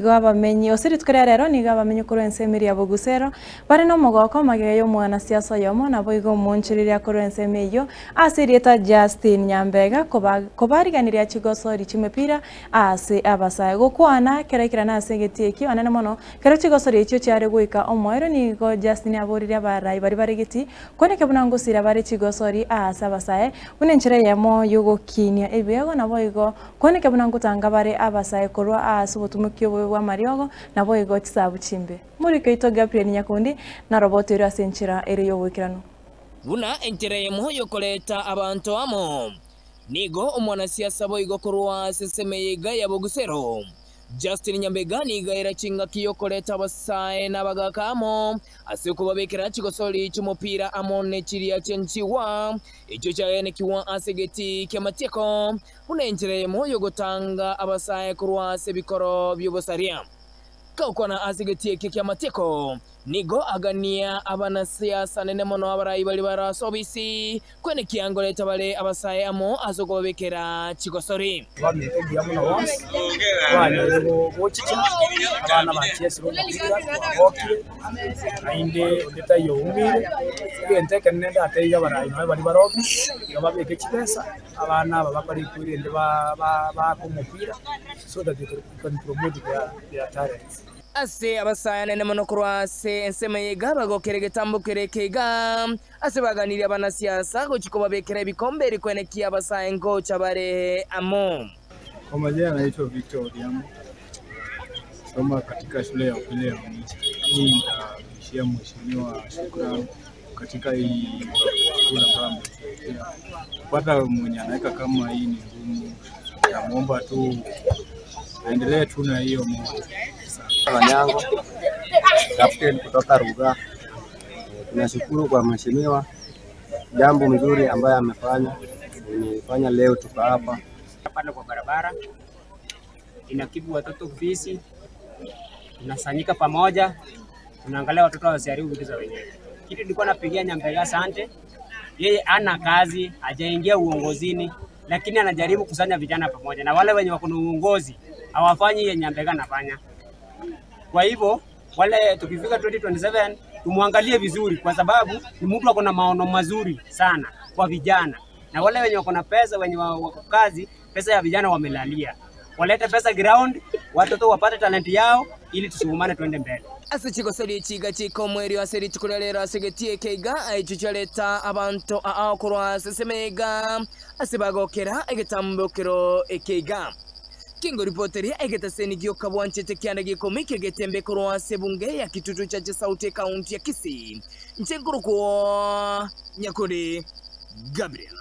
Nigo abamenyi, gose rituko ria rero nigo abamenyi korwa ensemo eria Bogusero bare nomogooko magega y'omwanasiasa oyomo naboigo omoonchoreria korwa ensemo eyio ase erieta Justin Nyambega koba kobariganiria chigosori chi'emepira ase abasae. Gokwana kera ekerana ase egetii ekio anene mono kero chigosori echio chiare goika omoerio nigo Justin aboririe abarai baria bare getii Kwaneke buna ngosira bare chigosori aase abasae, buna enchera eyemo y'ogokinia ebiego, naboigo kwaneke buna ngotanga bare abasae korwa aase obotumoki obobe bw'amariogo, naboigo chisabu chimbe. Omoriki oito Gabriel Nyakundi narobotoirwe ase enchera ere y'oboikeranu. Buna enchera eyemo y'okoreta abanto amo, nigo omwanasiasa boigo korwa ase ensemo eye iga ya Bogusero, Justin Nyambega nigo aira chingaki y'okoreta abasae na abagaaka amo ase okobabekera chigosori chi'omopira amo ne chiria chi'enchigwa, echio chiagenekigwa ase egetii ki'amatieko, buna enchera eyemo y'ogotanga abasae korwa ase ebikoro bi'obosaria. Gokwana ase egetii ekio ki'amatieko, nigo agania abanasiasa nene mono abarai baria bare ase obisi, Kwenekia ngoreta bare abasae amo ase okobabekera chigosori. Abaminto mbuya mono bonsi, twanyorire gochicha, abana bachiesire omopira, twagokire, naende onde taiyo oumiire. Egento ekenene ndatebie abarai nonye baria bare ofisi, tiga babeke chibesa, abana aba bakore erinde baake omopira so that we can promote their talents. Ase abasae anene mono korwa ase ensemo eye iga bagokera egetambo kere eke iga, Ase baganirie abanasiasa gochia kobabekera ebikombe eri koenekia abasae ngocha bare amo. Kwa majina naitwa Victor Odhiambo, soma katika shule ya upili ya Onicha. Mimi nitarudishia mheshimiwa shukrani katika hii kura ambayo ametuletea. Kupata mwenye anaweka kama hii ni ngumu, namwomba tu aendelee tu na hiyo moyo. Onyango, captain kutoka Ruga. Tunashukuru kwa mheshimiwa, jambo mzuri ambayo amefanya, imefanya leo tuko hapa. Pale kwa barabara inakibu watoto fisi, tunasanyika pamoja, tunaangalia watoto wasiharibu vitu za wenyewe. Kitu nilikuwa napigia Nyambega asante, yeye ana kazi, hajaingia uongozini, lakini anajaribu kusanya vijana pamoja, na wale wenye wako na uongozi hawafanyi yenye Nyambega anafanya. Kwa hivyo wale tukifika 2027 tumwangalie vizuri, kwa sababu ni mtu ako na maono mazuri sana kwa vijana, na wale wenye wako na pesa, wenye wako kazi, pesa ya vijana wamelalia. Walete pesa ground, watoto wapate talenti yao ili tusukumane tuende mbele. Ase chigosori echi iga chika omoerio ase rituko ria rero ase egetii eke iga, echio chiareta abanto aa korwa ase ensemo iga, ase bagokera egetambokero eke iga. Kengoripoteria egetaseni gioka bwanchete kianda gi'ikomi ki'egetembe korwa ase ebunge ya Kitutu Chache South ekaunti ya Kisii. Inche nkorokwa Nyakori Gabriel.